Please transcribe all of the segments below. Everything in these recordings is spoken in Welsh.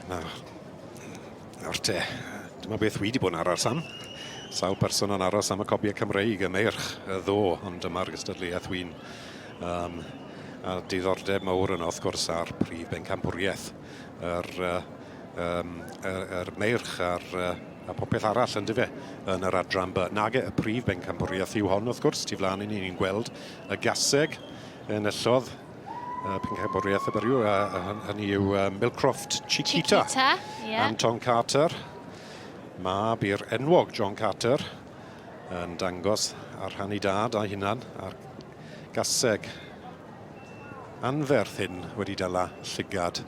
Nawr, nawr te, dyma beth wi wedi bod yn aros am. Sawl person yn aros am y cobiau Cymreig, y meirch, y ddo, ond dyma'r gystadleuaeth wy'n um, a diddordeb mawr yno, wrth gwrs, ar prif bencampwriaeth yr, um, yr, yr meirch a'r, a popeth arall, yn dyfe, yn yr adran B. Nage, y prif bencampwriaeth yw hon, wrth gwrs, tu flaen i ni, ni'n gweld y gaseg enillodd pencampwriaeth y Byrw, hynny yw Millcroft Chiquita. Chiquita, yeah. Anton Carter, mab i'r enwog John Carter, yn dangos ar rhan ei dad a'i hunan a'r gaseg anferth hyn wedi dala llygad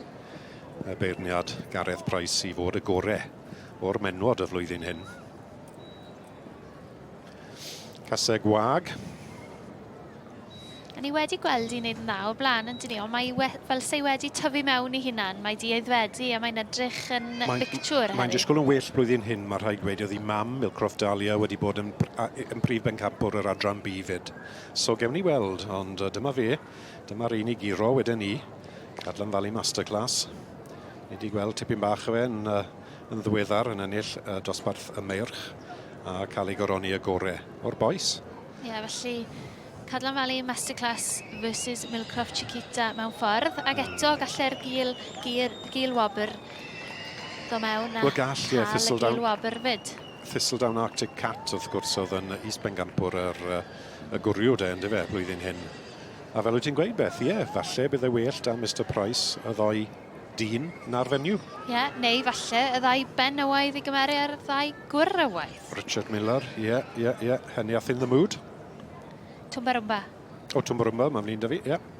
y beirniad Gareth Price i fod y gore o'r menwod y flwyddyn hyn. Caseg wag. A ni wedi gweld hi'n neud yn dda o'r blaen, yn dyn ni, ond mae we, fel sei wedi tyfu mewn i hunan, mae di aeddfedu a mae'n edrych yn Mae'n bictiwr mae'n heddi. disgwyl yn well blwyddyn hyn, mae rhaid gweud. Oedd hi mam Millcroft Dahlia wedi bod yn, yn prif bencampwr yr adran B fyd. So gewn ni weld, ond dyma fe. Dyma'r un i guro wedyn ni. Cadlan Valley Masterclass. Ni wedi gweld tipyn bach o fe yn, yn ddiweddar yn ennill dosbarth y meirch a cael ei goroni y gore o'r bois. Ie, yeah, felly Cadlan Valley Masterclass versus Millcroft Chiquita mewn ffordd. Ac eto gallai'r gil, gil, gil wobr ddod mewn a well, gall, yeah, cael y gil wobr fyd. Thistledown Arctic Cat, wrth gwrs, oedd yn is-bengampwr yr, y gwryw de, yndyfe, blwyddyn hyn. A fel wyt ti'n gweud, Beth, ie, yeah, falle bydd e well da Mr Price y ddoi dyn na'r fenyw. Ie, yeah, neu falle y ddau benywaidd i gymeru ar y ddau gwrywaidd. Richard Miller, ie, yeah, ie, yeah, ie, yeah. Heniath in the mood. Tumbarumba. O, Tumbarumba, mae'n flin da fi, ie. Yeah.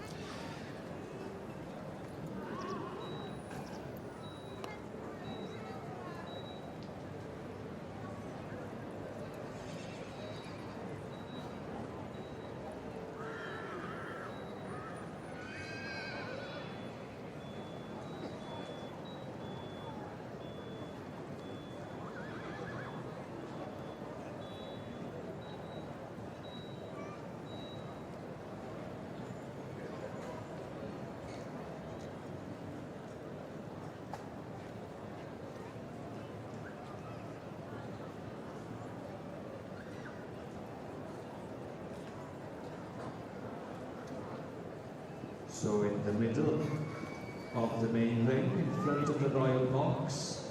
So in the middle of the main ring, in front of the royal box,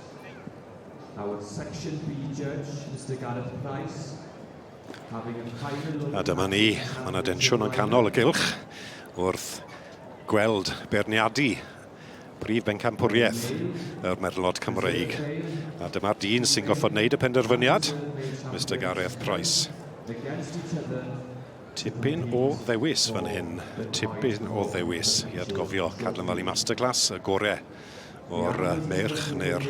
our section B judge, Mr Gareth Price, having a final look... A dyma ni, mae yna densiwn yn canol y gylch wrth gweld beirniadu prif bencampwriaeth yr Merlod Cymreig. A dyma'r dyn sy'n goffod wneud y penderfyniad, Mr Gareth Price. Tipyn o ddewis fan hyn, tipyn o ddewis i atgofio Cadlan Valley Masterclass, y gore o'r meirch neu'r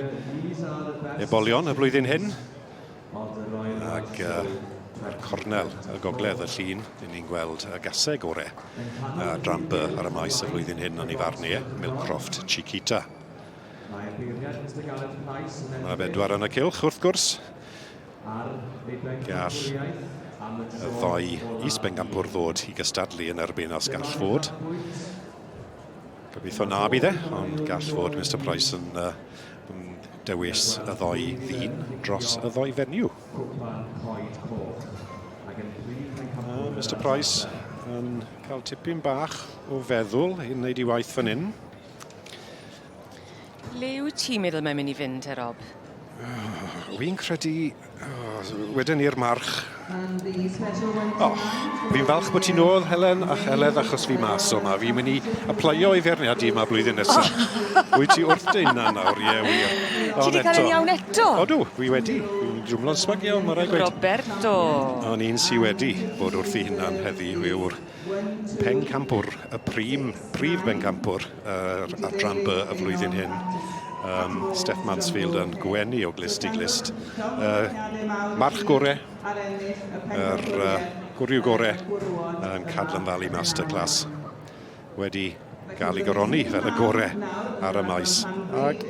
ebolion y blwyddyn hyn. Ac uh, ar cornel y gogledd y llun, dyn ni'n gweld y gaseg ore uh, dran B ar y maes y flwyddyn hyn yn ei farn i, Millcroft Chiquita. Mae bedwar yn y cylch, wrth gwrs. Gall y ddoi is-bencampwr ddod i gystadlu yn erbyn os gall fod. Gobeithio na bydd e, ond gall fod Mr Price yn, uh, yn dewis y ddoi ddyn dros y ddoi fenyw. Uh, Mr Price yn cael tipyn bach o feddwl i wneud i waith fan hyn. Le wyt ti'n meddwl mae'n mynd i fynd te, Rob? Wi'n credu... Oh, wedyn ni'r march. Oh, fi'n falch bod ti'n ôl, Helen, a Heledd, achos fi mas o ma. Fi'n mynd i aplaio i feirniadu yma blwyddyn nesaf. Wyt ti wrth dy hunan nawr, ie, wir. Ti wedi cael yn iawn eto? Odw, fi wedi. Fi'n dwmlo'n smug iawn, mae rhaid gweud. Roberto. Ond un sy wedi bod wrth ei hunan heddi yw'r pencampwr, y prim, prif bencampwr yr adran B y flwyddyn hyn. Um, Steph Mansfield yn gwenu o glist i glist. Uh, march gore, yr uh, gwryw gore yn Cadlan Valley Masterclass wedi gael ei goroni fel y gore ar y maes. Ac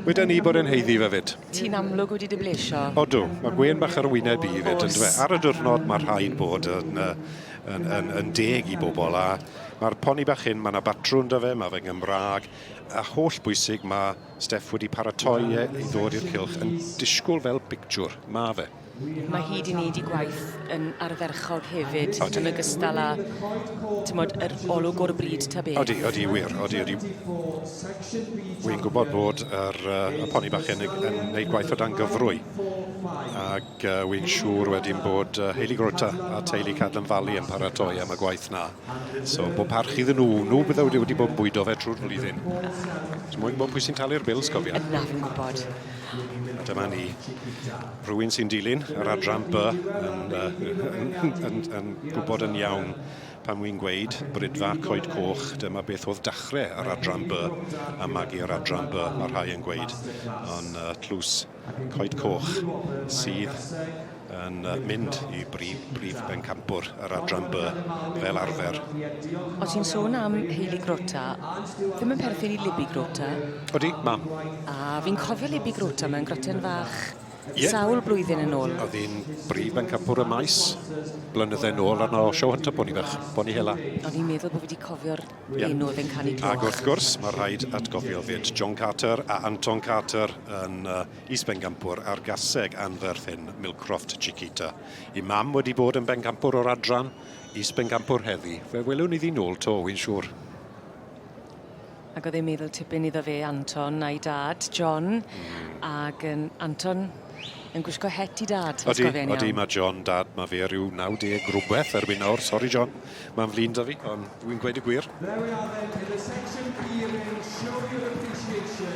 wedyn ni bod yn heiddi fe fyd. Ti'n amlwg wedi dy blesio. Odw, mae gwên bach ar y wyneb i fyd, yndyfe. Ar y diwrnod mae rhaid bod yn, yn, yn, yn deg i bobl a mae'r poni bach hyn, mae yna batrwn 'da fe, mae fe'n Gymraeg A holl bwysig, mae Steff wedi paratoi e i ddod i'r cylch yn disgwyl fel pictiwr. Mae fe. Mae hi 'di neud 'i gwaith yn ardderchog hefyd. Odi. Yn ogystal â t'mod yr olwg o'r bryd ta beth. Odi, odi wir, odi, odi. Wi'n gwybod bod yr, y poni bach yn, yn neud gwaith o dan gyfrwy. Ac wi'n siŵr wedyn bod Hayley Grota a teulu Cadlan Valley yn paratoi am y gwaith na. So, bob parch iddyn nhw. Nhw bydde wedi, wedi bod yn bwydo fe trwy'r flwyddyn. So, mwyn gwybod pwy sy'n talu'r bils, cofia. Na, fi'n gwybod. A dyma ni. Rhywun sy'n dilyn yr adran B yn, yn, yn, yn, yn gwybod yn iawn pan wy'n gweud Bridfa Coed Coch, dyma beth oedd dachrau yr adran B a magu yr adran B, mae rhai yn gweud. Ond tlws Coed Coch sydd yn mynd i brif, brif bencampwr yr adran B fel arfer. O ti'n sôn am Hayley Grota, ddim yn perthyn i Libby Grota? Odi, mam. A fi'n cofio Libby Grota mewn groten fach Ie. sawl blwyddyn yn ôl. Oedd hi'n brif bencampwr y maes blynydde nôl arno Show Hunter Pony fach, Pony Hela. O'n i'n meddwl bod fi wedi cofio'r Ie. enw oedd e'n canu cloch. Ac wrth gwrs, mae rhaid atgofio fyd John Carter a Anton Carter yn is-bencampwr ar gaseg anferth hyn, Millcroft Chiquita. I mam wedi bod yn bencampwr o'r adran, is-bencampwr heddi. Fe welwn iddi nôl to, wy'n siŵr. Ac oedd e'n meddwl tipyn iddo fe, Anton, a'i dad, John, ac yn Anton yn gwisgo het i dad, os Odi, gofiai'n odi, iawn. mae John, dad, mae fe rhyw 90 rhywbeth erbyn nawr. Sori, John, mae'n flin 'da fi, ond dwi'n gweud y gwir. There we are then in the Section B ring. Show your appreciation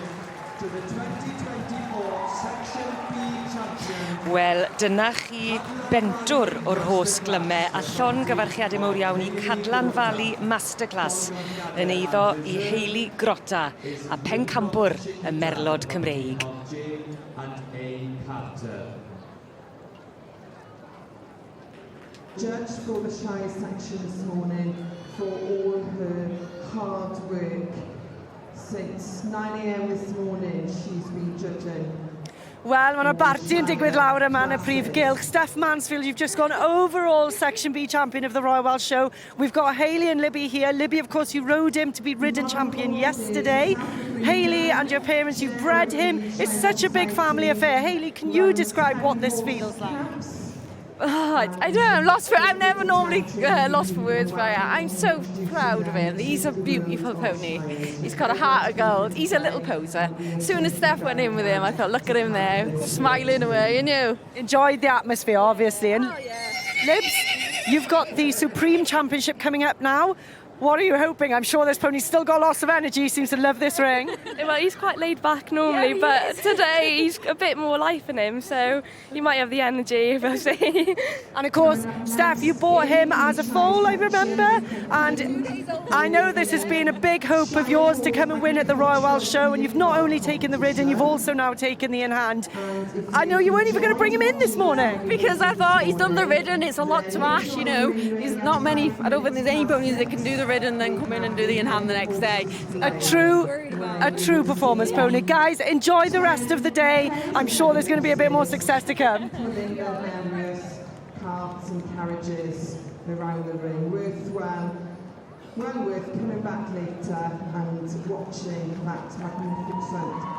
to the 2024 Section B champion. Wel, dyna chi bentwr o'r rhos glyme a llongyfarchiadau mawr iawn i Cadlan Valley Masterclass yn eiddo i Hayley Grotta a pencampwr y Merlod Cymreig. J and A Carter. Judge for the Shire section this morning for all her hard work. Since 9 a.m. this morning, she's been judging. Wel, mae yna barti yn digwydd lawr yma yn y prif gylch. Steph Mansfield, you've just gone overall Section B champion of the Royal Welsh Show. We've got Hayley and Libby here. Libby, of course, you rode him to be ridden champion yesterday. Hayley and your parents, you've bred him. It's such a big family affair. Hayley, can you describe what this feels like? Oh, I don't know, I'm lost for, I'm never normally lost for words, but I'm so proud of him. He's a beautiful pony. He's got a heart of gold. He's a little poser. Soon as Steph went in with him, I thought, look at him there, smiling away, and you. Enjoyed the atmosphere, obviously. And Libs, you've got the Supreme Championship coming up now. What are you hoping? I'm sure this pony's still got lots of energy. He seems to love this ring. Well, he's quite laid back normally, Yeah, he but is. today he's a bit more life in him, so he might have the energy, we'll see. And of course, Steph, you bought him as a foal, I remember. And I know this has been a big hope of yours to come and win at the Royal Welsh Show. And you've not only taken the ridden, you've also now taken the in hand. I know you weren't even going to bring him in this morning. Because I thought he's done the ridden, it's a lot to ask. There's not many, I don't think there's any ponies that can do the ridden and then come in and do the in hand the next day. A true performance pony. Guys, enjoy the rest of the day. I'm sure there's going to be a bit more success to come. Pulling their various carts and carriages around the ring. Well worth coming back later and watching that magnificent